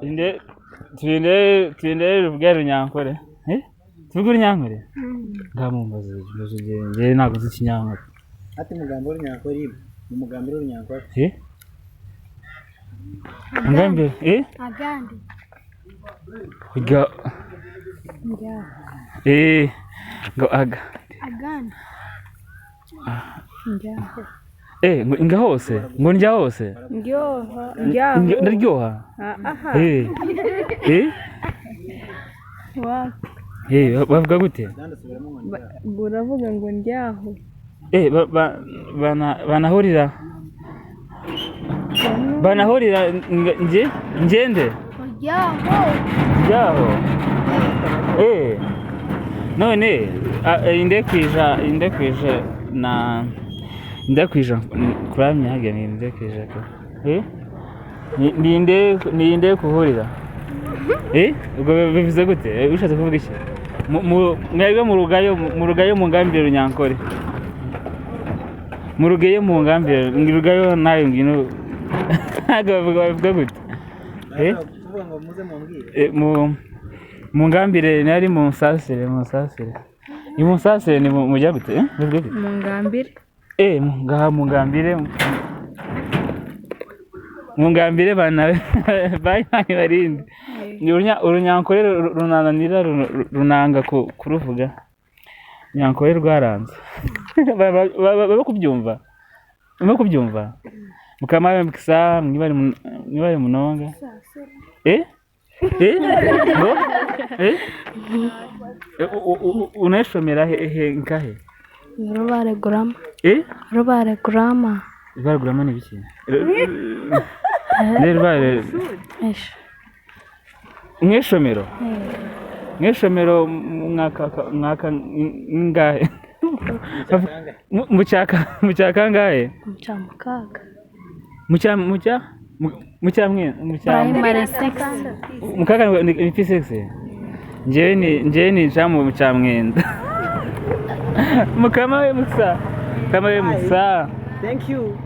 Inde turinde turinde ruvuge Runyankore. Eh? Tuvuge Runyankore? Ngamumbaza ibibazo njye ntabwo nzi ikinyankore. Ati mugambo w'Urunyankore ibi mu mugambi w'Urunyankore. Eh? Ngambe, eh? Agandi. Ga eh ngo aga. Agandi. Eh, ngo inga hose, ngo ndya hose. Ndyoha, ndyaho. Ndaryoha. Aha. Eh. Eh? Wa- Eh, bavuga gute? Ndasubiramo ngo ndyaho. Uravuga ngo ndyaho. Eh, banahurira. Banahurira nje ngende. Uryaho. Ndyaho. Eh. None indekwija na indekwija kuramya hage ni indekwija ko. Eh? Ni inde kuhurira. Eh? Ubwo bivuze gute? Ushatse kuvuga iki? Mwebwe mu rugayo mu ngambire Runyankore. Mu rugeyo mu ngambire rugayo nawe ngino ntabwo bavuga gute? Eh? Kuvuga ngo muze mumbwire. Eh, mu ngambire nari mu nsasire. Ni mu nsasire ni mujya gute? Eh? Bivuga gute? Mu ngambire. Eh, ngaha mu ngambire bana bayimani barinde. Ni urunyankore runananira runanga kuruvuga. Nyankore rwaranze. Baba kubyumva. Barimo kubyumva. Mukama mukisa mwibare munonga. Eh? Eh? Ngo? Eh? Unashomera he nkahe? Rubare Grammar. Eh? Rubare Grammar. Rubare Grammar ni biki? Ne Rubare Esha. Mwishomero? Mwishomero mwaka ngahe? Mu cya kangahe? Mu cya mukaga. Mu cya mwe mu cya Primary 6. Mukaga ni P6. Njyewe ni ja mu cya mwenda. Mukama we musa. Mukama we musa. Thank you.